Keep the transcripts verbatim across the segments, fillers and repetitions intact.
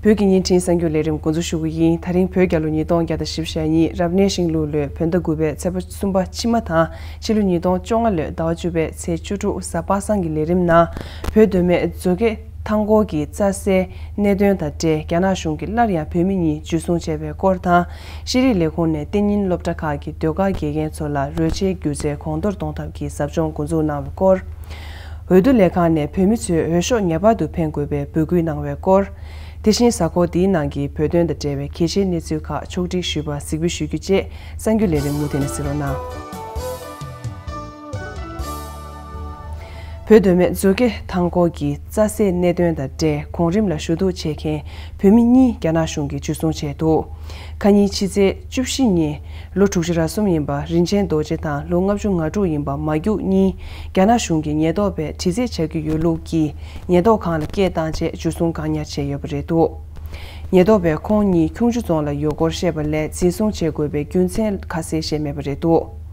བོད་ཀྱི་བརྙན་འཕྲིན་གསར་འགྱུར་ལས་རིམ་འགོ་འཛུགས་ཞུ་གི་ཡིན། ད་རིང་བོད་རྒྱལ་ལོ་ཉིས་སྟོང་བརྒྱ་དང་བཞི་བཅུ་ཞེ་གཉིས། རབ་གནས་ཤིང་ལུག་ལོའི་བོད་ཟླ་དགུ་པའི་ཚེས་པ་གསུམ་པ་ཕྱི་མ་དང་། ཕྱི་ལོ་ཉིས་སྟོང་བཅོ་ལྔ་ལོའི་ཟླ་བ་བཅུ་པའི་ཚེས་བཅུ་དྲུག་གཟའ་པ་སངས་ཀྱི་ལས་རིམ་ནང་། བོད་མདོ་སྨད་མཛོད་དགེ་ཐང་སྐོར་གྱི་རྩྭ་སའི་གནད་དོན་དང་འབྲེལ། རྒྱ་ནག་གཞུང་གིས་སླར་ཡང་བོད་མི་གཉིས་འཇུ་བཟུང་བྱས་པའི་སྐོར་དང་། ཤེས་རིག་ལས་ཁུངས་ནས་གཏན་ཉིན་སློབ་གྲྭ་ཁག་གི་ཟློས་གར་དགེ་རྒན་ཚོ་ལ་རོལ་ཆའི་སྒྱུ་རྩལ་གོང་མཐོར་གཏོང་ཐབས་ཀྱི་ཟབ་སྦྱོང་འགོ་འཛུགས་གནང་བའི་སྐོར། འོས་བསྡུ་ལས་ཁང་ནས་བོད་མི་ཚོས་འོས་ཤོག་ངེས་པར་དུ་འཕེན་དགོས་པའི་འབོད་སྐུལ་གནང་བའི་སྐོར། དེ་བཞིན་གཟའ་འཁོར་འདིའི་ནང་གི་བོད་དོན་དང་འབྲེལ་བའི་གལ་ཆེའི་གནས་ཚུལ་ཁག་ཕྱོགས་སྒྲིག་ཞུས་པ་གཟིགས་འབུལ་ཞུ་རྒྱུ་བཅས། གསར་འགྱུར་ལས་རིམ་མུ་མཐུད་ནས་གཟིགས་རོགས་གནང་། བོད་མདོ་སྨད་མཛོད་དགེ་ཐང་སྐོར་གྱི་རྩྭ་སའི་གནད་དོན་དང་འབྲེལ། གོང་རིམ་ལ་ཞུ་གཏུག་བྱེད་མཁན་བོད་མི་གཉིས་རྒྱ་ནག་གཞུང་གིས་འཇུ་བཟུང་བྱས་འདུག་ཁ་ཉིན་ཕྱི་ཚེས་བཅུ་བཞི་ཉིན། ལོ་དྲུག་ཅུ་རེ་གསུམ་ཡིན་པ་རིན་ཆེན་རྡོ་རྗེ་དང་ལོ་ལྔ་བཅུ་ང་དྲུག་ཡིན་པ་མ་རྒྱུག་གཉིས། རྒྱ་ནག་གཞུང་གི་ཉེན་རྟོག་པས་དྲི་རྩད་བྱ་རྒྱུ་ཡོད་ལུགས་ཀྱིས་ཉེན་རྟོག་ཁང་ལ་སྐད་བཏང་རྗེས་འཇུ་བཟུང་བཀག་ཉར་བྱས་ཡོད་པ་རེད་འདུག་ཉེན་རྟོག་པས་ཁོང་གཉིས་ཁྱུང་མཆུ་རྫོང་ལ་ཡོད་སྐོར་བཤད་པ་ལས་འཛིན་བཟུང་བྱེད་དགོས་པའི་རྒྱུ་མཚན་ཁ་གསལ་བཤད་མེད་པ་རེད་འདུག་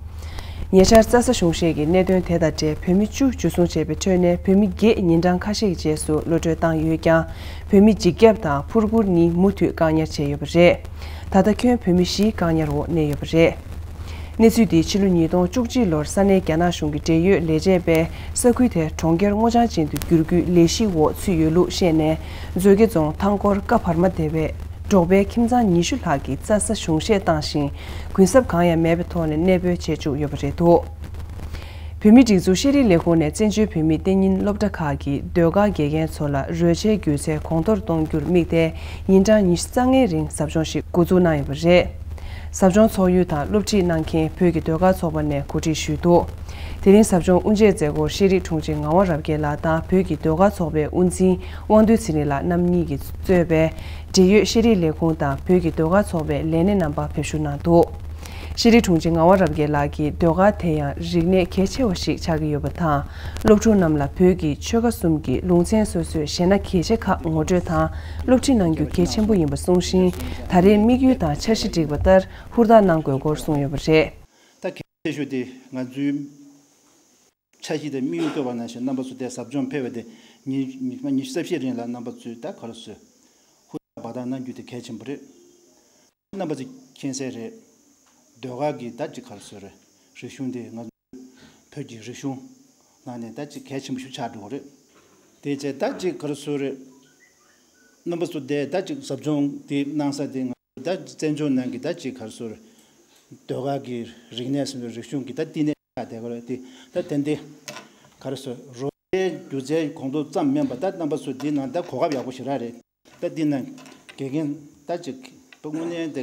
ཉེ་ཆར་རྩྭ་ས་གཞུང་བཞེས་ཀྱི་གནད་དོན་དེ་དང་འབྲེལ་བོད་མི་བཅུ་འཇུ་བཟུང་བྱས་པའི་ཁྲོད་ནས་བོད་མི་བརྒྱད་ཉིན་གྲངས་ཁ་ཤས་ཀྱི་རྗེས་སུ་གློད་གྲོལ་བཏང་ཡོད་ཀྱང་། བོད་མི་འཇིགས་སྐྱབས་དང་ཕུར་བུ་གཉིས་མུ་མཐུད་བཀག་ཉར་བྱས་ཡོད་པ་རེད། ད་ལྟ་ཁྱོན་བོད་མི་བཞི་བཀག་ཉར་འོག་གནས་ཡོད་པ་རེད། གནས་ཚུལ་འདི་ཕྱི་ལོ་ཉིས་སྟོང་བཅུ་གཅིག་ལོར་ས་གནས་རྒྱ་ནག་གཞུང་གི་འབྲེལ་ཡོད་ལས་བྱེད་པས་ས་ཁུལ་དེ་གྲོང་ཁྱེར་སྔོ་ལྗང་ཅན་དུ་བསྒྱུར་རྒྱུའི་ལས་གཞི་འོག་ཚུད་ཡོད་ལུགས་བཤད་ནས། མཛོད་དགེ་རྫོང་ཐང་སྐོར་ཀ་བར་མ་སྡེ་བའི་འབྲོག་པའི་ཁྱིམ་ཚང་ཉི་ཤུ་ལྷག་གི་རྩྭ་ས་གཞུང་བཞེས་བཏང་ཞིང་། གུན་གསབ་གང་ཡང་མེད་པའི་ཐོག་ནས་གནས་སྤོས་བྱེད་བཅུག་ཡོད་པ་རེད་འདུག་བོད་མིའི་སྒྲིག་འཛུགས་ཤེས་རིག་ལས་ཁུངས་ནས་བཙན་བྱོལ་བོད་མིའི་གཏན་ཉིན་སློབ་གྲྭ་ཁག་གི་ཟློས་གར་དགེ་རྒན་ཚོ་ལ་རོལ་ཆའི་སྒྱུ་རྩལ་གོང་མཐོར་གཏོང་རྒྱུར་དམིགས་ཏེ། ཉིན་གྲངས་ཉི་ཤུ་རྩ་ལྔའི་རིང་ཟབ་སྦྱོང་ཞིག་འགོ་འཛུགས་གནང་ཡོད་པ་རེད། ཟབ་སྦྱོང་ཚོགས་ཡུལ་དང་སློབ་ཁྲིད་གནང་མཁན་བོད་ཀྱི་ཟློས་གར་ཚོགས་པ་ནས་གོ་སྒྲིག་ཞུས་འདུག་དེ་རིང་ཟབ་སྦྱོང་དབུ་འབྱེད་མཛད་སྒོར་ཤེས་རིག་དྲུང་ཆེ་ངག་དབང་རབ་རྒྱས་ལགས་དང་བོད་ཀྱི་ཟློས་གར་ཚོགས་པའི་དབུ་འཛིན་དབང་འདུས་ཚེ་རིང་ལགས་རྣམ་གཉིས་ཀྱིས་གཙོས་པའི་འབྲེལ་ཡོད་ཤེས་རིག་ལས་ཁུངས་དང་བོད་ཀྱི་ཟློས་གར་ཚོགས་པའི་ལས་སྣེ་རྣམ་པ་ཕེབས་བཞུགས་གནང་འདུག་ཤེས་རིག་དྲུང་ཆེ་ངག་དབང་རབ་རྒྱས་ལགས་ཀྱིས་ཟློས་གར་དེ་ཡང་རིག་གནས་གལ་ཆེ་བ་ཞིག་ཆགས་ཀྱི་ཡོད་པ་དང་། སློབ་ཕྲུག་རྣམས་ལ་བོད་ཀྱི་ཆོལ་ཁ་གསུམ་གྱི་ལུང་ཚན་སོ་སོའི་གཞས་སྣ་གལ་ཆེ་ཁག་ངོ་སྤྲོད་དང་སློབ་ཁྲིད་གནང་རྒྱུ་གལ་ཆེན་པོ་ཡིན་པ་གསུངས་ཤིང་། ད་རེས་དམིགས་ཡུལ་དང་འཆར་གཞི་བསྒྲིགས་པ་ལྟར་ཧུར་ཐག་གནང་དགོས་སྐོར་གསུངས་ཡོད་པ་རེད། ད་གལ་ཆེ་ཤོས་དེ་ང་ཚོའི་འཆར་གཞི་དེ་དམིགས་ཡུལ་བཀོད་པ་ནང་བཞིན་རྣམ་པ་ཚོ་དེ་ཟབ་སྦྱོང་ཕེབས་པ་དེ་ཉིན་ཉི་མ་ཉི་ཤུ་རྩ་བཞིའི་རིང་ལ་རྣམ་པ་ཚོས་ད་ག་རེ་ཟེར། ཧུར་ཐག་འབད་ཐག་གནང་རྒྱུ་དེ་གལ་ཆེན་པོ་རེད། རྣམ་པ་ཚོས་མཁྱེན་གསལ་རེད། ཟློས་གར་གྱི་ད་ཅིག་ག་རེ་ཟེར། རིག་གཞུང་དེ་ང་ཚོའི་བོད་ཀྱི་རིག་གཞུང་ནང་ནས་ད་ཅིག་གལ་ཆེན་པོ་ཞིག་ཆགས་འགྲོ་གི་རེད། དེ་བྱས་ད་ཅིག་ག་རེ་ཟེར། རྣམ་པ་ཚོ་དེ་ད་ཅིག་ཟབ་སྦྱོང་དེ་གནང་ས་དེ་ང་ཚོ་ད་བཙན་བྱོལ་ནང་གི་ད་ཅིག་ག་རེ་ཟེར། ཟློས་གར་གྱི་རིག་གནས་ཟེར་བའི་རིག་གཞུང་གི་ད་བསྟི་གནས་ཆགས་བསྡད་ཀྱི་རེད་དེ། ད་དེ་འདི་ག་རེ་ཟེར། རོལ་ཆའི་སྒྱུ་རྩལ་གོང་མཐོར་ཙམ་མིན་པ་ད་རྣམ་པ་ཚོ་འདི་ནང་ད་གོ་སྐབས་ཡག་པོ་ཞེ་དྲག་རེད། ད་འདི་ནང་དགེ་རྒན་ད་ཅིག་དངོས་གནས་དེ་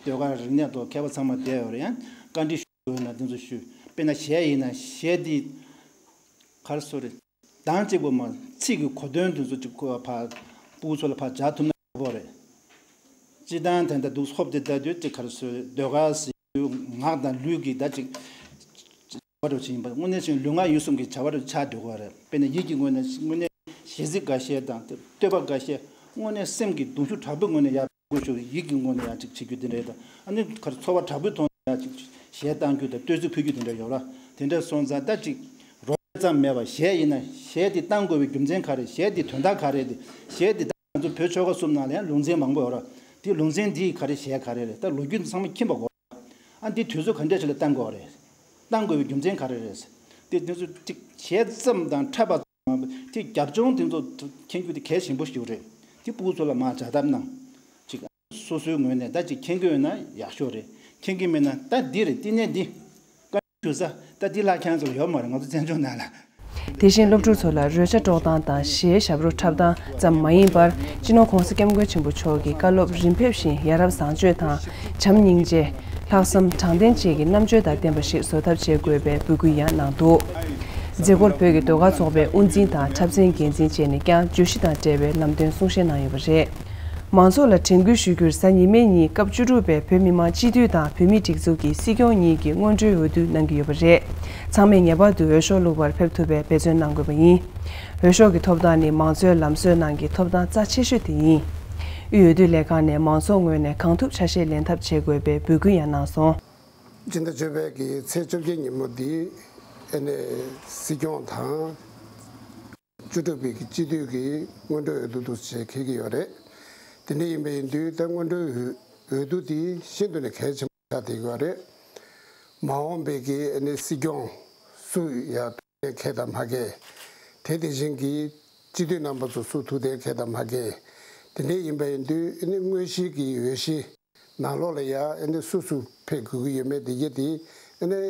ཟློས་གར་རིག་གནས་ཐོག་མཁས་པ་ཚང་མ་བསྡད་ཡོད་རེད། ཡང་བཀའ་འདྲི་ཞུ་དགོས་ན་དེ་ཚོ་ཞུ། དཔེར་ན་གཞས་ཡིན་ན་གཞས་འདི་ག་རེ་ཟེར་རེད། གདངས་གཅིག་པོ་མ་ཚིག་གི་གོ་དོན་དེ་ཚོ་ཅིག་ཁོ་ཕ་སྤུ་གུ་ཚོ་ལ་ཕར་སྦྱར་ཐུབ་ན་ཡག་པོ་རེད། སྤྱིར་བཏང་དེ་འདྲ་འདུག་ཧོབ་དེ་ལྟ་དུས་ཅིག་ག་རེ་ཟེར་ཟློས་གར་ཟེར་ངག་དང་ལུས་ཀྱི་ད་ཅིག་བྱ་བ་འདྲ་ཅིག་ཡིན་པ། དངོས་གནས་བྱས་ན་ལུས་ངག་ཡིད་གསུམ་གྱི་བྱ་བ་འདྲ་ཆགས་འགྲོ་གི་རེད། དཔེར་ན་ཡིད་ཀྱི་ངོས་ནས་དངོས་གནས་གཞས་ཚིག་འགའ་ཤས་དང་བསྟོད་པ་འགའ་ཤས་དངོས་གནས་སེམས་ཀྱི་གདུང་ཤུགས་དྲག་པོའི་ངོས་ནས་ཡར་འགུལ་ཤུགས་ཡིད་ཀྱི་ངོས་ནས་ཡར་ཅིག་བྱེད་རྒྱུ་དེ་འདྲ་ཡོད་དང་། ཨ་ནི་ག་རེ་ཚོར་བ་དྲག་པོའི་ཐོག་ནས་ཡར་ཅིག་གཞས་བཏང་རྒྱུ་དང་བསྟོད་ཚིག་ཕུལ་རྒྱུ་དེ་འདྲ་ཡོད་ར། དེ་འདྲ་སོང་ཙང་ད་ཅིག་རོལ་ཆ་ཙམ་མེད་པར་གཞས་ཡིན་ན་གཞས་དེ་བཏང་དགོས་པའི་རྒྱུ་མཚན་ག་རེ། གཞས་དེ་དོན་དག་ག་རེ་རེད། གཞས་དེ་ད་ང་ཚོ་བོད་ཆོལ་ཁ་གསུམ་ནང་ལ་ཡང་ལུང་ཚན་མང་པོ་ཡོད་ར། དེ་ལུང་ཚན་འདིའི་ག་རེ་གཞས་ག་རེ་རེད། ད་ལོ་རྒྱུས་ཚང་མ་མཁྱེན་པ་དགོས། ཨ་འདི་དུས་ཚོད་ག་འདྲ་ཞིག་ལ་བཏང་དགོས་རེད། བཏང་དགོས་པའི་རྒྱུ་མཚན་ག་རེ་རེད། དེ་དེ་ཚོ་ཅིག་གཞས་ཙམ་དང་འཁྲབ་པ་ཙམ་མ་དེ་རྒྱབ་ལྗོངས་དེ་ཚོ་མཁྱེན་རྒྱུ་དེ་གལ་ཆེན་པོ་ཞིག་རེད། དེ་སྤུ་གུ་ཚོ་ལ་མར་སྦྱར་ཐབས་གནང་། ཅིག་སོ་སོའི་ངོས་ནས་ད་ཅིག་མཁྱེན་གྱི་ཡོད་ན་ཡག་ཤོས་རེད། མཁྱེན་གྱི་མེད་ན་ད་འདི་རེད། བསྟི་གནས་འདི་བཀའ་འདྲི་ཞུ་ས་ད་འདི་ལྷག་ཁྱེད་ཚོ་ལ་ཡོད་མ་རེད། ང་ཚོ་བཙན་བྱོལ་ནང་ལ། དེ་བཞིན་སློབ་ཕྲུག་ཚོ་ལ་རོལ་ཆ་དཀྲོག་སྟངས་དང་གཞས་ཞབས་བྲོ་འཁྲབ་སྟངས་ཙམ་མ་ཡིན་པར། སྤྱི་ནོར་༧གོང་ས་༧སྐྱབས་མགོན་ཆེན་པོ་མཆོག་གི་བཀའ་སློབ་རིམ་ཕེབས་བཞིན་ཡ་རབས་བཟང་སྤྱོད་དང་། བྱམས་སྙིང་རྗེ། ལྷག་བསམ་དྲང་བདེན་བཅས་ཀྱི་རྣམ་དཔྱོད་དང་ལྡན་པ་ཞིག་བཟོ་ཐབས་བྱེད་དགོས་པའི་འབོད་སྐུལ་ཡང་གནང་འདུག་མཛད་སྒོར་བོད་ཀྱི་ཟློས་གར་ཚོགས་པའི་དབུ་འཛིན་དང་འཁྲབ་ཚན་འགན་འཛིན་བཅས་ནས་ཀྱང་བརྗོད་གཞི་དང་འབྲེལ་བའི་ལམ་སྟོན་གསུང་བཤད་གནང་ཡོད་པ་རེད། མང་ཚོགས་ལ་དྲན་སྐུལ་ཞུ་རྒྱུར་གཟའ་ཉི་མའི་ཉིན་སྐབས་བཅུ་དྲུག་པའི་བོད་མི་མང་སྤྱི་འཐུས་དང་བོད་མིའི་སྒྲིག་འཛུགས་ཀྱི་སྲིད་སྐྱོང་གཉིས་ཀྱི་སྔོན་འགྲོའི་འོས་བསྡུ་གནང་གི་ཡོད་པ་རེད། ཚང་མས་ངེས་པར་དུ་འོས་ཤོག་བླུག་པར་ཕེབས་ཐུབ་པའི་འབད་བརྩོན་གནང་དགོས་པ་ཡིན། འོས་ཤོག་གི་ཐོབ་ཐང་ནི་མང་གཙོའི་ལམ་སྲོལ་ནང་གི་ཐོབ་ཐང་རྩ་ཆེ་ཤོས་དེ་ཡིན། དབུས་འོས་བསྡུ་ལས་ཁང་ནས་མང་ཚོགས་ངོས་ནས་གང་ཐུབ་ཆ་ཤས་ལེན་ཐབས་བྱེད་དགོས་པའི་འབོད་སྐུལ་ཡང་གནང་སོང་། སྤྱི་ཟླ་བཅུ་པའི་གི་ཚེས་བཅོ་བརྒྱད་ཉིན་མོ་འདི་ཨ་ནི་སྲིད་སྐྱོང་དང་། བཅུ་དྲུག་པའི་གི་སྤྱི་འཐུས་ཀྱི་སྔོན་འགྲོའི་འོས་བསྡུ་འདུག་ཅེས་འཁེལ་གྱི་ཡོད་རེད། དེ་འདྲ་ཡིན་པ་ཡིན་དུས་ད་སྔོན་འགྲོའི་འོས་འོས་བསྡུ་དེ་ཤིན་ཏུ་ནས་གལ་ཆེན་པོ་ཆགས་བསྡད་ཡོད་རེད། མ་འོངས་པའི་གི་ཨ་ནི་སྲིད་སྐྱོང་སུ་ཡར་ཐུག་ནས་འཁེལ་དང་མ་འཁེལ། དེ་དེ་བཞིན་གྱི་སྤྱི་འཐུས་རྣམ་པ་ཚོ་སུ་ཐུག་ནས་འཁེལ་དང་མ་འཁེལ། དེ་འདྲ་ཡིན་པ་ཡིན་དུས་ཨ་ནི་དངོས་གཞིའི་གི་འོས་གཞི་ནང་ལོགས་ལ་ཡ་ཨ་ནི་སུ་སུ་ཕེབས་དགོས་ཀྱི་ཡོད་མེད་དེ་གྱད་དེ་ཨ་ནི་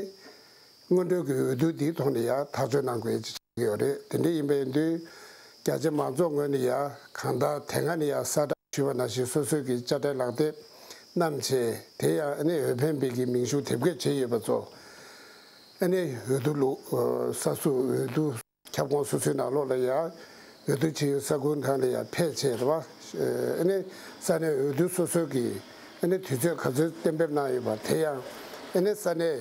སྔོན་འགྲོའི་གི་འོས་བསྡུ་དེའི་ཐོག་ནས་ཡ་ཐག་གཅོད་གནང་དགོས་ཀྱི་ཡོད་རེད། དེ་འདྲ་ཡིན་པ་ཡིན་དུས་རྒྱ་ཆེ་མང་ཚོགས་ངོས་ནས་ཡ་གང་ལྟར་དེ་སྔ་ནས་ཡ་གསལ་བསྒྲགས་ཞུས་པ་ནང་བཞིན་སོ་སོའི་གི་དཔྱ་ཁྲལ་ལག་དེབ་བསྣམས་བྱས། དེ་ཡང་ཨ་ནི་འོས་འཕེན་པའི་གི་མིང་གཞུང་དེབ་འགོད་བྱས་ཡོད་པ་ཚོ་ཨ་ནི་འོས་བསྡུ་ལུགས་ས་སུ་འོས་བསྡུ་ཁྱབ་ཁོངས་སོ་སོའི་ནང་ལོགས་ལ་ཡ་འོས་བསྡུ་བྱེད་ཡུལ་ས་ཁུལ་ནང་ལ་ཡ་ཕེབས་བྱས་རེད་བ། ཨ་ནི་ས་གནས་འོས་བསྡུ་སོ་སོའི་གི་ཨ་ནི་དུས་ཚོད་ག་ཚོད་གཏན་འབེབས་གནང་ཡོད་པ་དེ་ཡང་ཨ་ནི་ས་གནས་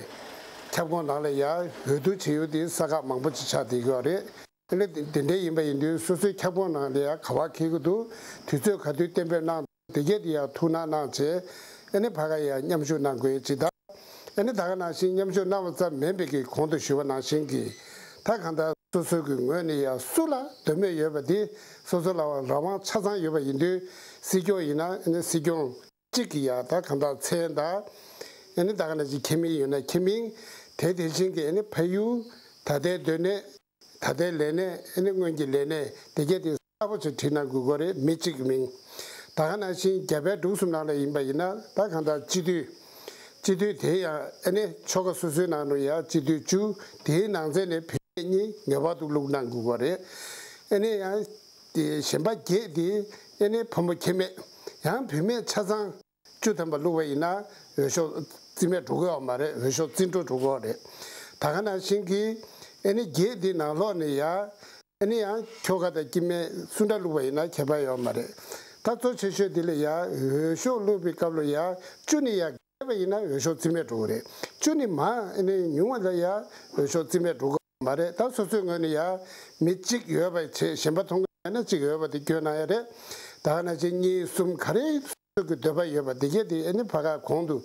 ཁྱབ་ཁོངས་ནང་ལ་ཡ་འོས་བསྡུ་བྱེད་ཡུལ་དེ་ས་ཁག་མང་པོ་ཅིག་ཆགས་བསྡད་ཡོད་རེད། ཨ་ནི་དེ་འདྲ་ཡིན་པ་ཡིན་དུས་སོ་སོའི་ཁྱབ་ཁོངས་ནང་ལ་ཡ་ག་པར་འཁེལ་གྱི་འདུག་དུས་ཚོད་ག་དུས་གཏན་འབེབས་གནང་འདུག་དེ་གྱད་དེ་ཡ་ཐུགས་སྣང་གནང་བྱས་ཨ་ནི་ཕར་ཁ་ཡ་མཉམ་ཞུགས་གནང་དགོས་ཅིག་དང་། ཨ་ནི་ད་ག་ནང་བཞིན་མཉམ་ཞུགས་གནང་བ་ཙམ་མིན་པའི་གི་གོང་དུ་ཞུས་པ་ནང་བཞིན་གྱི་ད་གང་ལྟར་སོ་སོའི་གི་ངོས་ནས་ཡ་སུ་ལ་འདོད་མོས་ཡོད་པ་དེ་སོ་སོ་ལ་རང་དབང་ཆ་ཚང་ཡོད་པ་ཡིན་དུས་སྲིད་སྐྱོང་ཡིན་ན་ཨ་ནི་སྲིད་སྐྱོང་གཅིག་གི་ཡ་ད་གང་ལྟར་མཚན་དང་ཨ་ནི་ད་ག་ནང་བཞིན་ཁྱིམ་མིང་ཡོད་ན་ཁྱིམ་མིང་། དེ་དེ་བཞིན་གྱི་ཨ་ནི་ཕ་ཡུལ། ད་ལྟའི་སྡོད་གནས། ད་ལྟའི་ལས་གནས། ཨ་ནི་སྔོན་གྱི་ལས་གནས་དེ་གྱད་དེ་གསལ་པོ་ཅིག་བྲིས་གནང་དགོས་ཀྱི་རེད། མི་གཅིག་གི་མིང་། ད་ག་ནང་བཞིན་རྒྱ་བལ་འབྲུག་གསུམ་ནང་ལ་ཡིན་པ་ཡིན་ན་ད་གང་ལྟར་སྤྱི་འཐུས། སྤྱི་འཐུས་དེ་ཡང་ཨ་ནི་ཆོལ་ཁ་སོ་སོའི་ནང་ལ་ཡ་སྤྱི་འཐུས་བཅུ། དེའི་ནང་ཚན་ནས་བུད་མེད་གཉིས་ངེས་པར་དུ་བླུགས་གནང་དགོས་ཀྱི་རེད། ཨ་ནི་ཡང་དེ་གཞན་པ་བརྒྱད་དེ་ཨ་ནི་ཕོ་མོ་ཁྱད་མེད། ཡང་བུད་མེད་ཆ་ཚང་བཅུ་ཐམ་པ་བླུགས་པ་ཡིན་ན་འོས་ཤོག་རྩིས་མེད་འགྲོ་གི་ཡོད་མ་རེད། འོས་ཤོག་རྩིས་འགྲོ་འགྲོ་གི་ཡོད་རེད། ད་ག་ནང་བཞིན་གྱི་ཨ་ནི་བརྒྱད་འདི་ནང་ལོགས་ནས་ཡ་ཨ་ནི་ཡང་ཁྱོ་ག་དང་སྐྱེ་དམན་སུ་འདྲ་བླུགས་པ་ཡིན་ན་ཁྱད་པར་ཡོད་མ་རེད། ད་གཙོ་ཆེ་ཤོས་འདི་ལ་ཡ་འོས་ཤོག་བླུགས་པའི་སྐབས་ལ་ཡ་བཅུ་ནས་ཡ་བརྒལ་བ་ཡིན་ན་འོས་ཤོག་རྩིས་མེད་འགྲོ་གི་རེད། བཅུ་ནས་མར་ཨ་ནི་ཉུང་བ་ལ་ཡ་འོས་ཤོག་རྩིས་མེད་འགྲོ་གི་མ་རེད། ད་སོ་སོའི་ངོས་ནས་ཡ་མི་གཅིག་ཡོད་པ་བྱས་གཞན་པ་མཐོང་གི་མེད་ན་གཅིག་ཡོད་པ་དེ་སྐྱོན་གནང་ཡ་རེད། ད་ག་ནང་བཞིན་གཉིས་གསུམ་ག་རེ་སོ་སོ་གི་འདོད་པ་ཡོད་པ་དེ་གྱད་དེ་ཨ་ནི་ཕར་ཁ་གོང་དུ་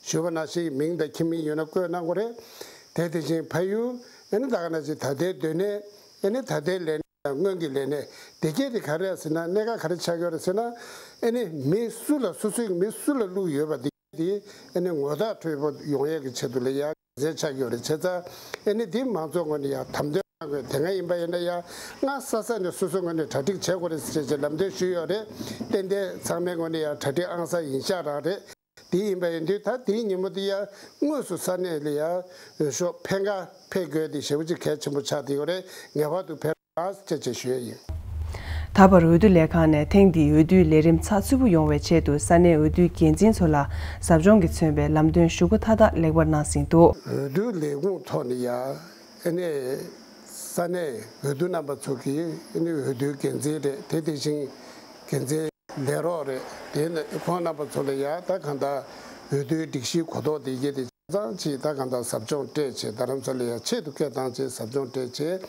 ཞུས་པ་ནང་བཞིན་མིང་དང་ཁྱིམ་མིང་ཡོད་ན་བཀོད་གནང་དགོས་རེད། དེ་དེ་བཞིན་ཕ་ཡུལ། ཨ་ནི་ད་ག་ནང་བཞིན་ད་ལྟའི་སྡོད་གནས། ཨ་ནི་ད་ལྟའི་ལས་གནས་དང་སྔོན་གྱི་ལས་གནས་དེ་གྱད་དེ་ག་རེ་རེད་ཟེར་ན་གནད་འགག་ག་རེ་ཆགས་ཀྱི་ཡོད་རེད་ཟེར་ན། ཨ་ནི་མི་སུ་ལ་སོ་སོའི་མི་སུ་ལ་བླུགས་ཡོད་པ་དེ་དེ་ཨ་ནི་ངོ་ཐག་ཆོད་པོ་ཡོང་ཡས་ཀྱི་ཆེད་དུ་ལ་ཡ་འགན་ཆགས་ཡོད་རེད། བྱས་ཙང་ཨ་ནི་དེ་མང་ཚོགས་ངོས་ནས་ཡ་དམ་དོན་གནང་དགོས། དེ་སྔ་ཡིན་པ་ཡིན་ན་ཡ་སྔ་ས་ས་ནས་སོ་སོ་ངོས་ནས་གྲ་སྒྲིག་བྱེད་དགོས་རེད་ཟེར་བྱས་ལམ་སྟོན་ཞུས་ཡོད་རེད། ཏན་ཏན་ཚང་མའི་ངོས་ནས་ཡ་གྲ་སྒྲིག་ཨང་གསར་ཡིན་ཤག་རང་རེད། དེ་ཡིན་པ་ཡིན་དུས་ད་དེའི་ཉིན་མོ་དེ་ཡ་དངོས་སུ་ས་གནས་ལ་ཡ་འོས་ཤོག་འཕེན་ག་ཕེབས་དགོས་དེ་ཞེ་པོ་ཅིག་གལ་ཆེན་པོ་ཆགས་བསྡད་ཡོད་རེད། ངེས་པར་དུ་ཕེབས་རོགས་ཅེས་ཅེས་ཞུ་ཡས་ཡིན། ད་བར་འོས་བསྡུ་ལས་ཁང་ནས་ཐེངས་འདིའི་འོས་བསྡུའི་ལས་རིམ་ཚགས་ཚུད་པོ་ཡོང་བའི་ཆེད་དུ་ས་གནས་འོས་བསྡུའི་འགན་འཛིན་ཚོ་ལ་ཟབ་སྦྱོང་གིས་མཚོན་པའི་ལམ་སྟོན་ཞུ་སྒོ་མཐའ་དག་ལེགས་པར་གནང་ཟིན་འདུག་འོས་བསྡུའི་ལས་ཁུངས་ཐོག་ནས་ཡ་ཨ་ནི་ས་གནས་འོས་བསྡུ་རྣམ་པ་ཚོ་གིས་ཨ་ནི་འོས་བསྡུའི་འགན་འཛིན་རེད། དེ་དེ་བཞིན་འགན་འཛིན་ལས་རོགས་རེད། དེ་ནས་ཁོང་རྣམ་པ་ཚོ་ལ་ཡ་ད་གང་ལྟར་འོས་བསྡུའི་སྒྲིག་གཞིའི་གོ་རྟོགས་དེ་གྱད་དེ་ཆ་ཚང་ཅིག་ད་གང་ལྟར་ཟབ་སྦྱོང་སྤྲད་བྱས་རྡ་རམ་ས་ལ་ཡ་ཆེད་དུ་སྐད་བཏང་བྱས་ཟབ་སྦྱོང་སྤྲད་བྱས་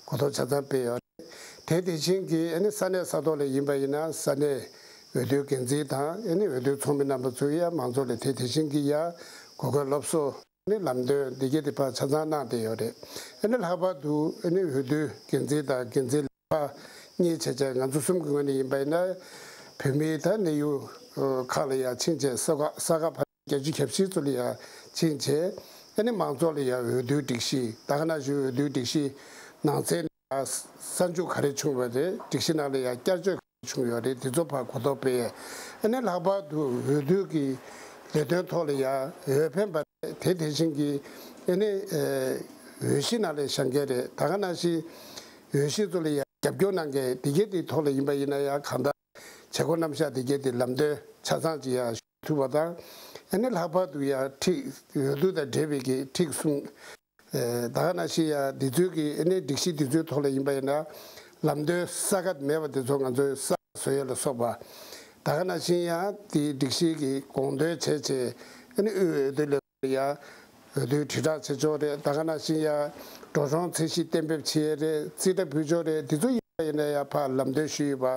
གོ་རྟོགས་ཆ་ཚང་སྤེལ་ཡོད་རེད། དེ་དེ་བཞིན་གྱི་ཨ་ནི་ས་གནས་ས་ཐོག་ལ་ཡིན་པ་ཡིན་ན་ས་གནས་འོས་བསྡུའི་འགན་འཛིན་དང་ཨ་ནི་འོས་བསྡུའི་ཚོགས་མི་རྣམ་པ་ཚོས་ཡ་མང་ཚོགས་ལ་དེ་དེ་བཞིན་གྱི་ཡ་གོ་སྐབས་སློབ་གསོ། ནི་ལམ་སྟོན་འདི་གྱད་དེ་ཕར་ཆ་ཚང་གནང་བསྡད་ཡོད་རེད། ཨ་ནི་ལྷག་པར་དུ་ཨ་ནི་འོས་བསྡུ་འགན་འཛིན་དང་འགན་འཛིན་ལས་ཁུངས་གཉིས་བྱས་བྱས་ང་ཚོ་གསུམ་གྱི་ངོས་ནས་ཡིན་པ་ཡིན་ན། བོད་མིའི་ད་གནས་ཡུལ་ཁག་ལ་ཡ་ཕྱིན་བྱས་ས་ཁག་ས་ཁག་ཕ་བརྒྱད་ཅུ་གྱ་བཞི་ཚོ་ལ་ཡ་ཕྱིན་བྱས་ཨ་ནི་མང་ཚོགས་ལ་ཡ་འོས་བསྡུའི་སྒྲིག་གཞི་ད་ག་ནང་བཞིན་འོས་བསྡུའི་སྒྲིག་གཞི་ནང་ཚན་ལ་གསར་འཇུག་ག་རེ་བྱུང་བ་རེད། སྒྲིག་གཞི་ནང་ལ་ཡ་བསྐྱར་བཅོས་བྱུང་ཡོད་རེད། དེ་ཚོ་ཕར་གོ་རྟོགས་སྤེལ་ཡས། ཨ་ནི་ལྷག་པར་དུ་འོས་བསྡུ་གི་ལས་དོན་ཐོག་ལ་ཡ་འོས་འཕེན་པ་རེད། དེ་དེ་བཞིན་གྱི་ཨ་ནི་འོས་གཞི་ནང་ལ་བཞེངས་མཁན་རེད། ད་ག་ནང་བཞིན་འོས་གཞི་ཚོ་ལ་ཡ་རྒྱབ་སྐྱོར་གནང་མཁན་དེ་གྱད་དེ་ཐོག་ལ་ཡིན་པ་ཡིན་ན་ཡ་གང་ལྟར་བྱེད་སྒོ་རྣམ་གཞག་དེ་གྱད་དེ་ལམ་སྟོན་ཆ་ཚང་ཅིག་ཡ་ཞུ་ཐུབ་པ་དང་། ཨ་ནི་ལྷག་པར་དུ་ཡ་འཁྲིས་འོས་བསྡུ་དང་འབྲེལ་བའི་གི་འཁྲིས་གསུམ། ད་ག་ནང་བཞིན་ཡང་འདི་ཚོའི་གི་ཨ་ནི་སྒྲིག་གཞི་འདི་ཚོའི་ཐོག་ལ་ཡིན་པ་ཡིན་ན་ལམ་སྟོན་གསལ་ཁ་མེད་པ་དེ་ཚོ་ང་ཚོས་གསལ་བཟོ་ཡས་ལ་སོགས་པ། ད་ག་ནང་བཞིན་ཡང་དེའི་སྒྲིག་གཞི་གི་དགོངས་དོན་བྱས་བྱས་ཨ་ནི་དབུས་འོས་བསྡུ་ལས་ཁུངས་ལ་ཡང་འོས་བསྡུའི་དྲིལ་བསྒྲགས་བྱེད་ཕྱོགས་རེད། ད་ག་ནང་བཞིན་ཡང་འགྲོ་སོང་ཚད་གཞི་གཏན་འབེབས་བྱེད་ཡས་རེད། རྩིས་ཁྲ་འབུལ་ཕྱོགས་རེད། དེ་ཚོ་ཡིན་པ་ཡིན་ན་ཡང་ཕར་ལམ་སྟོན་ཞུས་ཡོད་པ།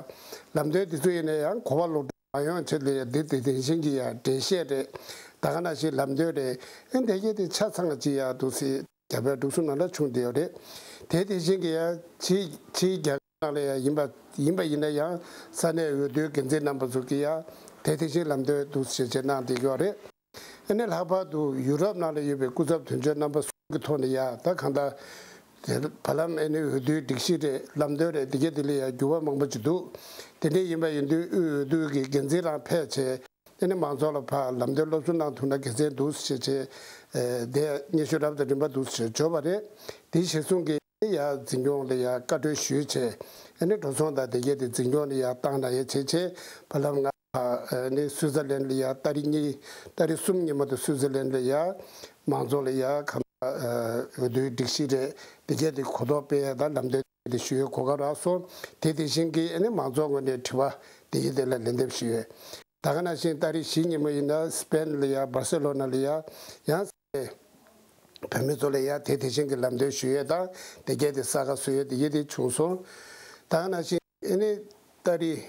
ལམ་སྟོན་དེ་ཚོ་ཡིན་ན་ཡང་གོ་བ་ལོག་འགྲོ་མ་ཡོང་ཆེད་ལ་ཡ་འདི་དེ་དེ་བཞིན་གྱི་ཡ་འགྲེལ་བཤད་རེད། ད་ག་ནང་བཞིན་ལམ་སྟོན་རེད། ཨེ་འདི་གྱད་དེ་ཆ་ཚང་གཅིག་ཡ་འདུག་སེ་རྒྱ་བལ་འབྲུག་གསུམ་ནང་ལ་བྱུང་བསྡད་ཡོད་རེད། དེ་དེ་བཞིན་གྱི་ཡ་ཕྱིའི་ཕྱིའི་རྒྱ་ ནང་ལ་ཡང་ཡིན་པ་ཡིན་པ་ཡིན་ན་ཡང་ས་གནས་འོས་བསྡུའི་འགན་འཛིན་རྣམ་པ་ཚོ་གིས་ཡང་དེ་དེ་བཞིན་ལམ་སྟོན་འདུག་སེ་བྱས་བྱས་གནང་བསྡད་ཀྱི་ཡོད་རེད། ཨ་ནི་ལྷག་པར་དུ་ཡུ་རོབ་ནང་ལ་ཡོད་པའི་སྐུ་ཚབ་དོན་གཅོད་རྣམ་པ་གསུམ་གྱི་ཐོག་ནས་ཡ་ད་གང་ལྟར་དེ་བར་ལམ་ཨ་ནི་འོས་བསྡུའི་སྒྲིག་གཞི་རེད། ལམ་སྟོན་རེད། དེ་གས་དེ་ལ་ཡ་འགྱུར་བ་མང་པོ་ཅིག་འདུག་དེ་འདྲ་ཡིན་པ་ཡིན་དུས་དབུས་འོས་བསྡུ་གི་འགན་འཛིན་རང་ཕེབས་བྱས་ཨ་ནི་མང་ཚོགས་ལ་ཕར་ལམ་སྟོན་སློབ་གསོ་གནང་ཐུབ་ན་དགེ་མཚན་འདུག་ཟེར་བྱས་ཨ་དེ་སྙན་ཞུ་རབ་དང་རིམ་པ་འདུག་ཟེར་བྱས་འབྱོར་བ་རེད། དེ་གཞིར་བཟུང་གིས་ཡ་འཛིན་སྐྱོང་ལ་ཡ་བཀའ་འཁྲོལ་ཞུས་བྱས་ཨ་ནི་འགྲོ་སོང་དང་དེ་གས་དེ་འཛིན་སྐྱོང་ལ་ཡ་བཏང་ན་ཡ་བྱས་བྱས་བར་ལམ་ང་ཨ་ནི་སུའི་ཙར་ལན་ལ་ཡ་ཏ་རིག་གཉིས་ཏ་རིག་གསུམ་ཉིན་མོ་དེ་སུའི་ཙར་ལན་ལ་ཡ་མང་ཚོགས་ལ་ཡ་གང་ཨ་འོས་བསྡུའི་སྒྲིག་གཞི་རེད། དེ་གས་དེ་གོ་རྟོགས་སྤེལ་ཡ་དང་ལམ་སྟོན་དེ་ཞུ་ཡའི་གོ་སྐབས་རག་སོང་། དེ་དེ་བཞིན་གྱི་ཨ་ནི་མང་ཚོགས་ངོས་ནས་དྲི་བ་དེ་གས་དེ་ལ་ལན་འདེབས་ཞུ་ཡས། ད་ག་ནང་བཞིན་ཏ་རིག་བཞི་ཉིན་མོ་ཡིན་ན་སི་པེན་ལ་ཡ་སྦར་སེ་ལོ་ན་ལ་ཡ་ཡང་བོད་མི་ཚོ་ལ་ཡ་དེ་དེ་བཞིན་གྱི་ལམ་སྟོན་ཞུ་ཡས་དང་དེ་གས་དེ་ས་ཁ་བཟོ་ཡས་དེ་གས་དེ་བྱུང་སོང་། ད་ག་ནང་བཞིན་ཨ་ནི་ཏ་རིག་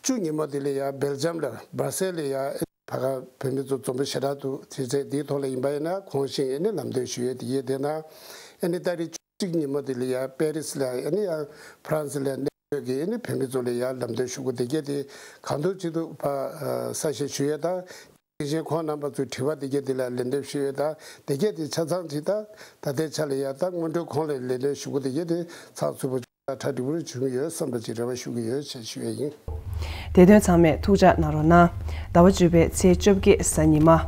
བཅུ་ཉིན་མོ་དེ་ལ་ཡ་སྦེལ་ཇམ་ལ་སྦར་སེལ་ལ་ཡ་ཨ་ནི་ཕ་ག་བོད་མི་ཚོ་འཛོམས་པ་ཞེ་དྲག་འདུག་དེ་ཚེ་དེའི་ཐོག་ལ་ཡིན་པ་ཡིན་ན་གོང་བཞིན་ཨ་ནི་ལམ་སྟོན་ཞུ་ཡས་དེ་གས་དེ་ན་ཨ་ནི་ཏ་རིག་བཅུ་གཅིག་ཉིན་མོ་དེ་ལ་ཡ་པེ་རིས་ལ་ཨ་ནི་ཡ་ཕ་རན་སི་ལ་གནས་ཡོད་ཀྱི་ཨ་ནི་བོད་མི་ཚོ་ལ་ཡ་ལམ་སྟོན་ཞུ་དགོས་དེ་གས་དེ་གང་ཐུབ་ཅི་ཐུབ་ཕ་ས་ཞིང་ཞུ་ཡས་དང་། དེ་བཞིན་ཁོང་རྣམ་པ་ཚོའི་དྲི་བ་དེ་གས་དེ་ལ་ལན་འདེབས་ཞུ་ཡས་དང་དེ་གས་དེ་ཆ་ཚང་ཅིག་དང་ད་ལྟའི་ཆ་ལ་ཡ་ད་སྔོན་འགྲོའི་ཁོང་ལ་ལན་འདེབས་ཞུ་དགོས་དེ་གས་དེ་ཚགས་ཚུད་པོ་ཅིག་དང་གྲ་སྒྲིག་པོ་བྱུང་ཡོད་བསམ་པ་ཅིག་རེ་བ་ཞུ་གི་ཡོད་ཅེས་ཞུ་ཡས་ཡིན། དེ་དོན་ཚང་མས་ཐུགས་འཇགས་གནང་རོགས་གནང་། ཟླ་བ་བཅུ་པའི་ཚེས་བཅོ་བརྒྱད་གཟའ་ཉི་མ།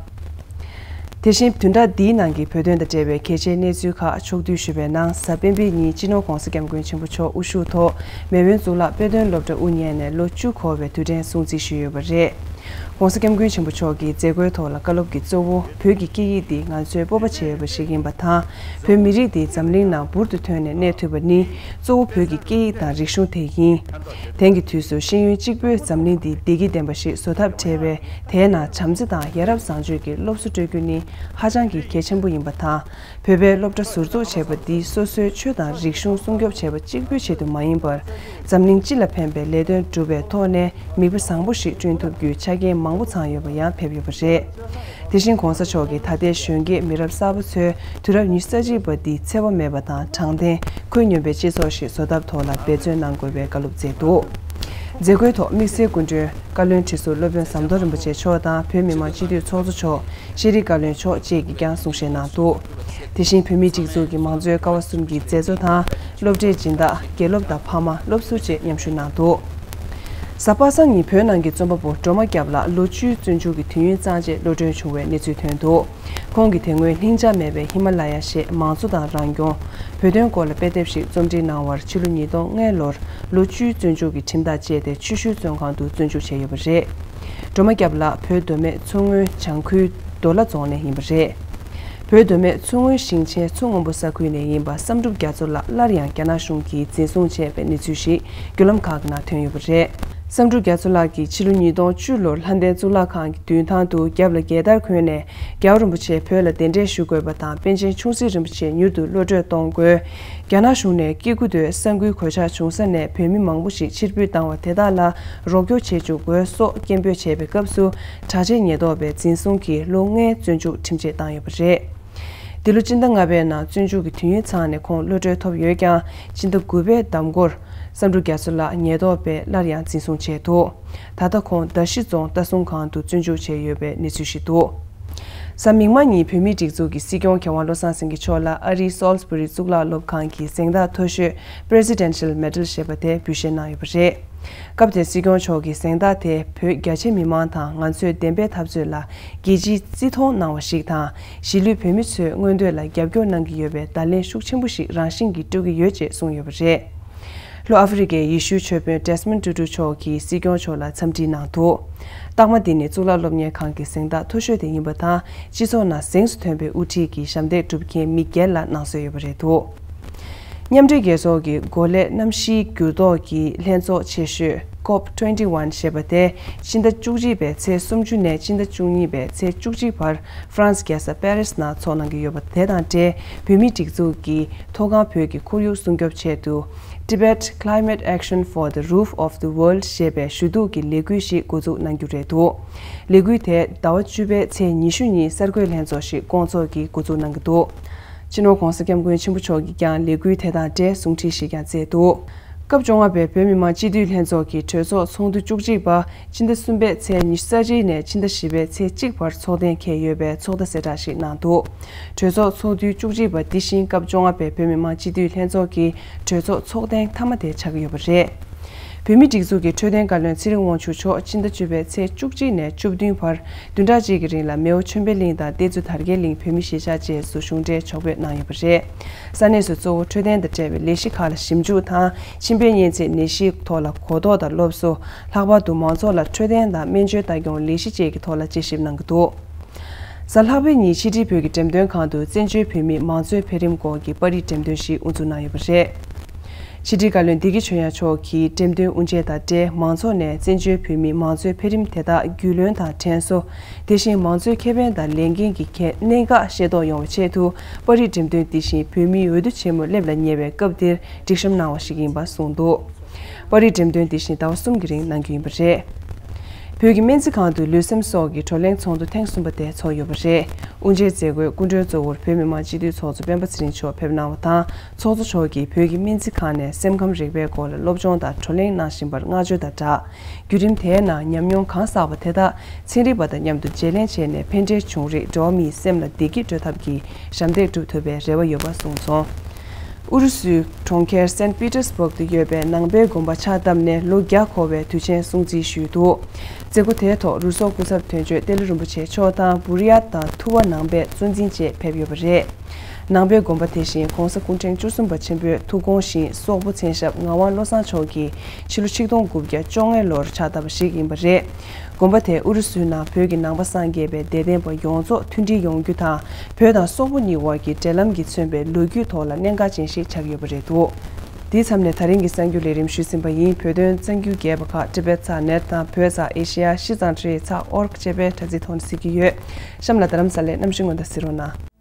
དེ་བཞིན་བདུན་ཕྲག་འདིའི་ནང་གི་བོད་དོན་དང་འབྲེལ་བའི་གལ་ཆེའི་གནས་ཚུལ་ཁག་ཕྱོགས་བསྡུས་ཞུས་པའི་ནང་གཟའ་སྤེན་པའི་ཉིན་སྤྱི་ནོར་༧གོང་ས་༧སྐྱབས་མགོན་ཆེན་པོ་མཆོག་དབུ་བཞུགས་ཐོག་མེས་དབོན་གཙུག་ལག་དཔེ་སྟོན་སློབ་གྲྭ་དབུ་བརྙེས་ནས་ལོ་བཅུ་འཁོར་བའི་དུས་དྲན་སྲུང་བརྩི་ཞུས་ཡོད་པ་རེད། ༧གོང་ས་༧སྐྱབས་མགོན་ཆེན་པོ་མཆོག་གིས་མཛད་སྒོའི་ཐོག་ལ་བཀའ་སློབ་ཀྱི་གཙོ་བོ་བོད་ཀྱི་སྐད་ཡིག་འདི་ང་ཚོའི་སྤོབས་པ་བྱས་ཡོད་པ་ཞིག་ཡིན་པ་དང་། བོད་མི་རིགས་འདི་འཛམ་གླིང་ནང་འབུར་དུ་ཐོན་ནས་གནས་ཐུབ་པ་ནི་གཙོ་བོ་བོད་ཀྱི་སྐད་ཡིག་དང་རིག་གཞུང་དེ་ཡིན། དེང་གི་དུས་སུ་ཤེས་ཡོན་གཅིག་པུས་འཛམ་གླིང་འདི་བདེ་སྐྱིད་ལྡན་པ་ཞིག་བཟོ་ཐབས་བྲལ་བས། དེའི་ནང་བྱམས་བརྩེ་དང་ཡ་རབས་བཟང་སྤྱོད་ཀྱི་སློབ་གསོ་སྤྲོད་རྒྱུ་ནི་ཧ་ཅང་གི་གལ་ཆེན་པོ་ཡིན་པ་དང་། བོད་པའི་སློབ་གྲྭ་ཟུར་འཛུགས་བྱས་པ་འདིས་སོ་སོའི་ཆོས་དང་རིག་གཞུང་སྲུང་སྐྱོབ་བྱས་པ་གཅིག་པུའི་ཆེད་དུ་མ་ཡིན་པར། འཛམ་གླིང་སྤྱི་ལ་ཕན་པའི་ལས་དོན་སྒྲུབ་པའི་ཐོག་ནས་མིག་དཔེ་བཟང་པོ་ཞིག་བསྐྲུན་ཐུབ་རྒྱུའི་ཆ་རྐྱེན་མང་པོ་ཚང་ཡོད་པ་ཡང་ཕེབས་ཡོད་པ་རེད། དེ་བཞིན་གོང་ས་མཆོག་གིས་ད་ལྟའི་གཞོན་སྐྱེས་མི་རབས་གསར་པ་ཚོས་དུས་རབས་ཉི་ཤུ་རྩ་གཅིག་པ་འདི་འཚེ་བ་མེད་པ་དང་དྲང་བདེན། ཁོད་སྙོམས་པའི་སྤྱི་ཚོགས་ཤིག་བཟོ་ཐབས་ཐོག་ལ་འབད་བརྩོན་གནང་དགོས་པའི་བཀའ་སློབ་སྩལ་འདུག་མཛད་སྒོའི་ཐོག་དམིགས་བསལ་སྐུ་མགྲོན་བཀའ་བློན་ཁྲི་ཟུར་སློབ་དཔོན་ཟམ་གདོང་རིན་པོ་ཆེ་མཆོག་དང་བོད་མི་མང་སྤྱི་འཐུས་ཚོགས་གཙོ་མཆོག་ཤེས་རིག་བཀའ་བློན་མཆོག་བཅས་ཀྱིས་ཀྱང་གསུང་བཤད་གནང་འདུག་དེ་བཞིན་བོད་མིའི་སྒྲིག་འཛུགས་ཀྱི་མང་གཙོའི་ཀ་བ་གསུམ་གྱི་མཛད་གཙོ་དང་སློབ་གྲྭའི་སྦྱིན་བདག་དགེ་སློབ་དང་ཕ་མ་སློབ་ཟུར་བཅས་མཉམ་ཞུགས་གནང་འདུག་གཟའ་པ་སངས་ཉིན་བོད་ནང་གི་རྩོམ་པ་པོ་སྒྲོལ་མ་སྐྱབས་ལགས་ལོ་བཅུའི་བཙོན་འཇུག་གི་དུས་ཡུན་གཙང་རྗེས་གློད་གྲོལ་བྱུང་བའི་གནས་ཚུལ་ཐོན་འདུག་ཁོང་གིས་དེ་སྔོན་ལྷིང་འཇགས་མེད་པའི་ཧི་མ་ལ་ཡ་ཞེས་མང་གཙོ་དང་རང་སྐྱོང་། བོད་དོན་སྐོར་ལ་དཔེ་དེབ་ཞིག་རྩོམ་སྒྲིག་གནང་བར་ཕྱི་ལོ་ཉིས་སྟོང་ལྔ་ལོར་ལོ་བཅུའི་བཙོན་འཇུག་གི་ཁྲིམས་ཐག་བཅད་དེ་ཆུ་ཤུལ་བཙོན་ཁང་དུ་བཙོན་འཇུག་བྱས་ཡོད་པ་རེད། སྒྲོལ་མ་སྐྱབས་ལགས་བོད་མདོ་སྨད་མཚོ་སྔོན་བྱང་ཁུལ་མདོ་ལ་རྫོང་ནས་ཡིན་པ་རེད། བོད་མདོ་སྨད་མཚོ་སྔོན་ཞིང་ཆེན་མཚོ་སྔོན་པོ་ས་ཁུལ་ནས་ཡིན་པ་བསམ་གྲུབ་རྒྱ་མཚོ་ལགས་སླར་ཡང་རྒྱ་ནག་གཞུང་གིས་འཛིན་བཟུང་བྱས་པའི་གནས་ཚུལ་ཞིག་བརྒྱུད་ལམ་ཁག་གི་ནང་ཐོན་ཡོད་པ་རེད། བསམ་གྲུབ་རྒྱ་མཚོ་ལགས་ཀྱིས་ཕྱི་ལོ་ཉིས་སྟོང་བཅུ་ལོར་ལྷ་ལྡན་གཙུག་ལག་ཁང་གི་མདུན་ཐང་དུ་རྒྱབ་ལ་རྒྱལ་དར་གོན་ནས་རྒྱལ་བ་རིན་པོ་ཆེ་བོད་ལ་གདན་འདྲེན་ཞུ་དགོས་པ་དང་པཎ་ཆེན་ཆུང་སྲིད་རིན་པོ་ཆེ་མྱུར་དུ་གློད་གྲོལ་གཏོང་དགོས། རྒྱ་ནག་གཞུང་ནས་སྐྱེ་རྒུ་མདོའི་ས་འགུལ་གོད་ཆག་བྱུང་ས་ནས་བོད་མི་མང་པོ་ཞིག་ཕྱིར་འབུད་བཏང་བ་དེ་དག་ལ་རོགས་སྐྱོར་བྱེད་བཅུག་དགོས་སོགས་སྐད་འབོད་བྱས་པའི་སྐབས་སུ་དྲག་ཆས་ཉེན་རྟོག་པས་འཛིན་བཟུང་གིས་ལོ་ལྔའི་བཙོན་འཇུག་ཁྲིམས་ཆད་བཏང་ཡོད་པ་རེད། འདི་ལོ་སྤྱི་ཟླ་ལྔ་པའི་ནང་བཙོན་འཇུག་གི་དུས་ཡུན་ཚང་ནས་ཁོང་གློད་གྲོལ་ཐོབ་ཡོད་ཀྱང་སྤྱི་ཟླ་དགུ་པའི་ཟླ་མགོར་བསམ་གྲུབ་རྒྱ་མཚོ་ལགས་ཉེན་རྟོག་པས་སླར་ཡང་འཛིན་བཟུང་བྱས་འདུག་ད་ལྟ་ཁོང་མདའ་བཞི་རྫོང་ལྟ་སྲུང་ཁང་དུ་བཙོན་འཇུག་བྱས་ཡོད་པའི་གནས་ཚུལ་ཞིག་འདུག་གཟའ་མིག་དམར་ཉིན་བོད་མིའི་སྒྲིག་འཛུགས་ཀྱི་སྲིད་སྐྱོང་མཁས་དབང་བློ་བཟང་སེང་གེ་མཆོག་ལ་ཨ་རིའི་སོལ་སི་བྷོ་རི་གཙུག་ལག་སློབ་ཁང་གི་གཟེངས་རྟགས་མཐོ་ཤོས་Presidential Medal ཞེས་པ་དེ་འབུལ་བཞེས་གནང་ཡོད་པ་རེད། སྐབས་དེར་སྲིད་སྐྱོང་མཆོག་གིས་གཟེངས་རྟགས་དེ་བོད་རྒྱ་ཆེ་མི་མང་དང་ང་ཚོས་བདེན་པའི་འཐབ་རྩོད་ལ་རྒྱལ་སྤྱིའི་བརྩི་མཐོང་གནང་བ་ཞིག་དང་གཞིས་ལུས་བོད་མི་ཚོས་མངོན་འདོད་ལ་རྒྱབ་སྐྱོར་གནང་གི་ཡོད་པའི་བརྡ་ལན་ཤུགས་ཆེན་པོ་ཞིག་རང་བཞིན་གྱིས་སྤྲོད་ཀྱི་ཡོད་ཅེས་གསུངས་ཡོད་པ་རེད། ལྷོ་ཨ་ཧྥེ་རི་ཀའི་ཡེ་ཤུའི་ཆོས་དཔོན་Desmond Tutu མཆོག་གིས་སྲིད་སྐྱོང་མཆོག་ལ་འཚམས་འདྲི་གནང་འདུག་རྟགས་མ་འདི་ནི་གཙུག་ལག་སློབ་གཉེར་ཁང་གི་གཟེངས་རྟགས་མཐོ་ཤོས་དེ་ཡིན་པ་དང་སྤྱི་ཚོགས་ནང་གཟེངས་སུ་ཐོན་པའི་དབུ་ཁྲིད་ཀྱི་ཞབས་འདེགས་སྒྲུབ་མཁན་མི་སྒེར་ལ་གནང་སྲོལ་ཡོད་པ་རེད་འདུག་མཉམ་འབྲེལ་རྒྱལ་ཚོགས་ཀྱི་འགོ་ལས་གནམ་གཤིས་འགྱུར་ལྡོག་གི་ལྷན་ཚོགས་ཆེ་ཤོས་ཀོབ་ཊུ་ཝེན་ཊི་ཝན་ཞེས་པ་དེ་ཕྱི་ཟླ་བཅུ་གཅིག་པའི་ཚེས་སུམ་ཅུ་ནས་ཕྱི་ཟླ་བཅུ་གཉིས་པའི་ཚེས་བཅུ་གཅིག་བར་ཧྥ་རན་སི་རྒྱལ་ས་པེ་རིས་ནང་ཚོགས་གནང་གི་ཡོད་པ་དེ་དང་འབྲེལ་བོད་མིའི་སྒྲིག་འཛུགས་ཀྱིས་མཐོ་སྒང་བོད་ཀྱི་ཁོར་ཡུག་སྲུང་སྐྱོབ་ཆེད་དུ་Tibet Climate Action for the Roof of the World ཞེས་པའི་ཞུ་གཏུག་གི་ལས་འགུལ་ཞིག་འགོ་འཛུགས་གནང་རྒྱུ་རེད་འདུག་ལས་འགུལ་དེ་ཟླ་བ་བཅུ་པའི་ཚེས་ཉི་ཤུ་ཉིན་གསར་འགོད་ལྷན་ཚོགས་ཤིག་བསྐོང་ཚོགས་ཀྱིས་འགོ་འཛུགས་གནང་གི་འདུག་སྤྱི་ནོར་༧གོང་ས་༧སྐྱབས་མགོན་ཆེན་པོ་མཆོག་གིས་ཀྱང་ལས་འགུལ་དེ་དང་འབྲེལ་གསུང་འཕྲིན་ཞིག་ཀྱང་བསྩལ་འདུག་སྐབས་བཅོ་ལྔ་པའི་བོད་མི་མང་སྤྱི་འཐུས་ལྷན་ཚོགས་ཀྱི་གྲོས་ཚོགས་ཚོགས་འདུ་བཅུ་གཅིག་པ་སྤྱི་ཟླ་གསུམ་པའི་ཚེས་ཉི་ཤུ་རྩ་གཅིག་ནས་ཕྱི་ཟླ་བཞི་པའི་ཚེས་གཅིག་བར་ཚོགས་གཏན་འཁེལ་ཡོད་པའི་ཚོགས་བརྡ་གསལ་བསྒྲགས་ཤིག་གནང་འདུག་གྲོས་ཚོགས་ཚོགས་འདུ་བཅུ་གཅིག་པ་འདི་བཞིན་སྐབས་བཅོ་ལྔ་པའི་བོད་མི་མང་སྤྱི་འཐུས་ལྷན་ཚོགས་ཀྱི་གྲོས་ཚོགས་ཚོགས་ཐེངས་མཐའ་མ་དེ་ཆགས་ཀྱི་ཡོད་པ་རེད། བོད་མིའི་སྒྲིག་འཛུགས་ཀྱི་འཕྲོད་བསྟེན་བཀའ་བློན་ཚེ་རིང་དབང་ཕྱུག་མཆོག་ཕྱི་ཟླ་བཅུ་པའི་ཚེས་བཅུ་གཅིག་ནས་བཅུ་བདུན་བར་བདུན་ཕྲག་གཅིག་གི་རིང་ལ་མེའོ་ཆོས་འཕེལ་གླིང་དང་བསྟན་འཛིན་དར་རྒྱས་གླིང་བོད་མི་གཞིས་ཆགས་བཅས་སུ་གཞུང་འབྲེལ་ཕྱོགས་ཕེབས་གནང་ཡོད་པ་རེད། ས་གནས་སུ་གཙོ་བོ་འཕྲོད་བསྟེན་དང་འབྲེལ་བའི་ལས་གཞི་ཁག་ལ་ཞིབ་འཇུག་དང་། མཆིན་པའི་གཉན་ཚད་ནད་གཞིའི་ཐོག་ལ་གོ་རྟོགས་དང་སློབ་གསོ། ལྷག་པར་དུ་མང་ཚོགས་ལ་འཕྲོད་བསྟེན་དང་སྨན་བཅོས་ལྟ་སྐྱོང་ལས་གཞི་བཅས་ཀྱི་ཐོག་ལ་དཔྱད་ཞིབ་གནང་གི་འདུག་གཟའ་ལྷག་པའི་ཉིན་ཕྱི་དྲིལ་བོད་ཀྱི་འགྲེམས་སྟོན་ཁང་དུ་བཙན་བྱོལ་བོད་མིའི་མང་གཙོའི་འཕེལ་རིམ་སྐོར་གྱི་པར་རིས་འགྲེམས་སྟོན་ཞིག་དབུ་འཛུགས་གནང་ཡོད་པ་རེད། ཕྱི་དྲིལ་བཀའ་བློན་བདེ་སྐྱིད་ཆོས་དབྱངས་མཆོག་གིས་འགྲེམས་སྟོན་དབུ་འབྱེད་དང་འབྲེལ་མང་ཚོགས་ནས་བཙན་བྱོལ་བོད་མིའི་མང་གཙོའི་འཕེལ་རིམ་དེ་དག་རྒྱུས་ལོན་དང་དྲན་གསོ། དེ་བཞིན་མང་གཙོའི་ཁེ་ཕན་དང་ལས་འགན་གྱི་གནད་འགག་ཤེས་རྟོགས་ཡོང་བའི་ཆེད་དུ་པར་རིས་འགྲེམས་སྟོན་འདི་བཞིན་བོད་མིའི་འོས་བསྡུ་ཆེན་མོ་སླེབས་ལ་ཉེ་བའི་སྐབས་འདིར་སྒྲིག་གཤོམ་གནང་བ་ཞིག་ཡིན་པ་གསུངས་འདུག་པར་རིས་འགྲེམས་སྟོན་འདི་བཞིན་ཟླ་བ་གསུམ་གྱི་རིང་གནང་རྒྱུ་ཡིན་པ་རེད། བོད་ཀྱི་སྨན་རྩིས་ཁང་དུ་ལུས་སེམས་སྲོག་གི་བགྲོ་གླེང་ཚོགས་འདུ་ཐེངས་གསུམ་པ་དེ་ཚོགས་ཡོད་པ་རེད། དབུ་འབྱེད་མཛད་སྒོའི་སྐུ་མགྲོན་གཙོ་བོར་བོད་མི་མང་སྤྱི་འཐུས་ཚོགས་གཙོ་སྤེན་པ་ཚེ་རིང་མཆོག་ཕེབས་གནང་བ་དང་། ཚོགས་གཙོ་མཆོག་གིས་བོད་ཀྱི་སྨན་རྩིས་ཁང་ནས་སེམས་ཁམས་རིག་པའི་སྐོར་ལ་སློབ་སྦྱོང་དང་བགྲོ་གླེང་གནང་བཞིན་པར་བསྔགས་བརྗོད་དང་སྦྲགས། བརྒྱུད་རིམ་དེའི་ནང་ཉམས་མྱོང་གང་བསགས་པ་དེ་དག་ཚན་རིག་པ་དང་མཉམ་དུ་བརྗེ་ལེན་བྱས་ནས་ཕན་འབྲས་བྱུང་རིགས་འགྲོ་བ་མིའི་སེམས་ལ་བདེ་སྐྱིད་སྤྲོད་ཐབས་ཀྱི་ཞབས་འདེགས་སྒྲུབ་ཐུབ་པའི་རེ་བ་ཡོད་པ་གསུངས་སོང་། ཨུ་རུ་སུའི་གྲོང་ཁྱེར་སན་པི་ཏེར་སྦུག་ཏུ་ཡོད་པའི་ནང་པའི་དགོན་པ་ཕྱག་བཏབ་ནས་ལོ་བརྒྱ་འཁོར་བའི་དུས་ཆེན་སྲུང་བརྩི་ཞུས་འདུག་མཛད་སྒོ་དེའི་ཐོག་རུ་སོག་སྐུ་ཚབ་དོན་གཅོད་ཏེ་ལོ་རིན་པོ་ཆེ་མཆོག་དང་བུ་རི་ཡ་དང་ཐུ་བ་ནང་པའི་གཙོ་འཛིན་བཅས་ཕེབས་ཡོད་པ་རེད། ནང་པའི་དགོན་པ་དེ་བཞིན་༧གོང་ས་སྐུ་ཕྲེང་བཅུ་གསུམ་པ་ཆེན་པོའི་ཐུགས་དགོངས་བཞིན་སོག་པོ་མཚན་ཞབས་ངག་དབང་བློ་བཟང་མཆོག་གིས་ཕྱི་ལོ་ཆིག་སྟོང་དགུ་བརྒྱ་བཅོ་ལྔ་ལོར་ཕྱག་བཏབ་པ་ཞིག་ཡིན་པ་རེད། དགོན་པ་དེ་ཨུ་རུ་སུའི་ནང་བོད་ཀྱི་ནང་པ་སངས་རྒྱས་པའི་དད་ལྡན་པ་ཡོངས་རྫོགས་མཐུན་སྒྲིལ་ཡོང་རྒྱུ་དང་། བོད་དང་སོག་པོ་གཉིས་དབར་གྱི་འབྲེལ་ལམ་གྱིས་མཚོན་པའི་ལོ་རྒྱུས་ཐོག་ལ་གནད་འགག་ཅན་ཞིག་ཆགས་ཡོད་པ་རེད་འདུག་དེའི་མཚམས་ནས་ད་རིང་གི་གསར་འགྱུར་ལས་རིམ་ཞུས་ཟིན་པ་ཡིན། བོད་དོན་གསར་འགྱུར་རྒྱས་པ་ཁག་ཊི་བེཊ་ས་ནེཊ་དང་བོད་ས་ཨེ་ཤེ་ཡ་ཤི་ཙང་ཊི་ཚགས་ཨོ་རྒ་ཅེས་པའི་དྲ་ཚིགས་ཐོག་ནས་གཟིགས་ཀྱི་ཡོད། གཤམ་ལ་རྡ་རམ་ས་ལའི་གནམ་གཤིས་སྔོན་བརྡ་གཟིགས་རོགས་གནང་།